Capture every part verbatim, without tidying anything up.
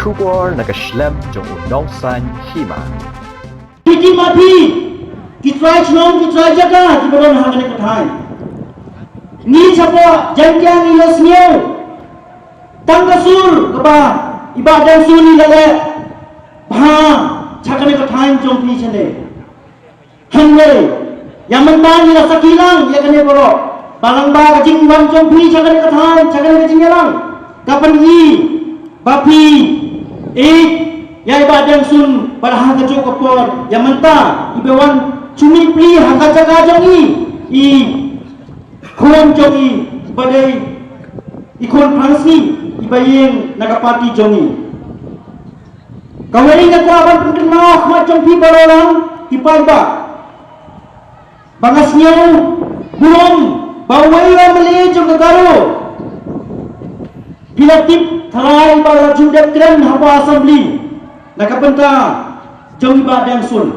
Khubor na ka shlem jong u nongsan hima. Ki ma phi, ki trai chnong, ki trai jaka, ki ba don ha kane ka thaiñ. Ngi chapoh Jaiñtia ngi la sngew tang ka sur kaba i Bah Deng Sun i la leh bha cha kane ka thaiñ jong phi chane. Hynrei ïa mynta ngi la sakhi lang ïa kane baroh. Ba lang ba ka jingwan jong phi cha kane ka thaiñ, cha kane ka jingïalang, ka pyni ba phi ïeit ïa i Bah Deng Sun, ba ha kajuh ka por ïa mynta i ba wan shu mih pli ha ka jaka jong i, i khun jong i ba dei i khun phrang sngi i ba ïeng na ka party jong i. Kawei nga kwah ban pynkynmaw ha khmat jong phi baroh lang ki paidbah, ba nga sngew burom ba uwei u MLA jong ka Garo, phi la tip tharai ba la ju dep kren hapoh Assembly na ka bynta jong i Bah Deng Sun.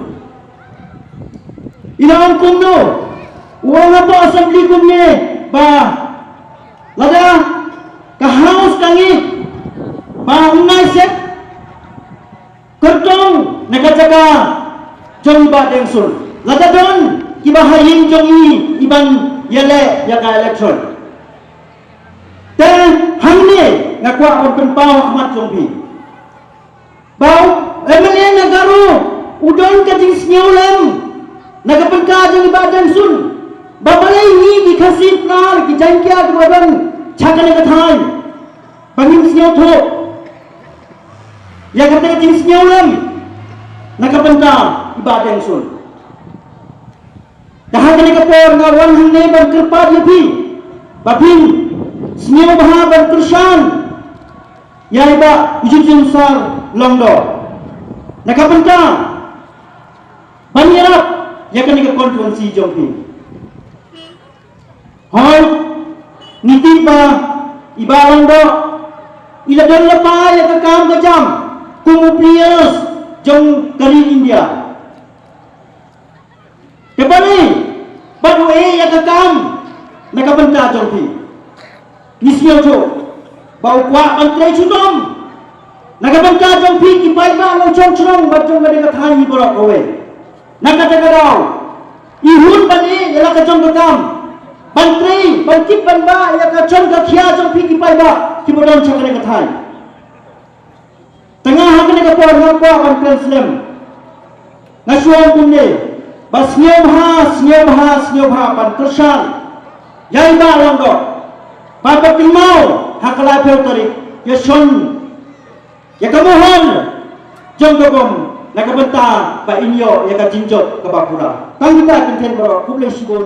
I la ong kumno, u ong hapoh Assembly kumne ba lada ka House ka ngi ba u ngai set kyrtong na ka jaka jong i Bah Deng Sun, lada don ki ba ha ïing jong i i ban ïaleh ïa ka election. Te hangne nga kwah ban pynpaw ha khmat jong phi ba u MLA na Garo u don ka jingsngewlem na ka bynta jong i Bah Deng Sun, ba balei ngi ki Khasi Pnar, ki Jaiñtia ki ba don cha kane ka thaiñ, ba ngim sngewthuh ïa kata ka jingsngewlem na ka bynta i Bah Deng Sun. Te ha kane ka por nga wan hangne ban kyrpad ïa phi ba phin sngewbha ban kyrshan ïa i Bah Yujit Sar Lyngdoh na ka bynta ban ïarap ïa kane ka constituency jong phi. Hooid, ngi tip ba i Bah Lyngdoh i la don lypa ïa ka kam ka jam kum u Prime Minister jong ka ri India. Te balei bad u ïeh ïa ka kam na ka bynta jong phi? Ngi sngewthuh ba u kwah ban trei junom na ka bynta jong phi ki paidbah nongshong shnong bad jong kane ka thaiñ hi baroh kawei. Na kata ka daw i hun ban ïeh ïa la ka jong ka kam ban trei, ban kit ban bah ïa ka jong ka khia jong phi ki paidbah ki ba don sha kane ka thaiñ. Te nga ha kane ka por nga kwah ban kren slem. Nga shu ong kumne ba sngewbha, sngewbha, sngewbha ban kyrshan ïa i Bah Lyngdoh ba, ba kynmaw ha ka laiphew tarik ïa shon ïa ka mohor jong ka bom na ka bynta ba in ïoh ïa ka jingjop kaba pura. Tang kita ki ktien baroh, khublei shibun.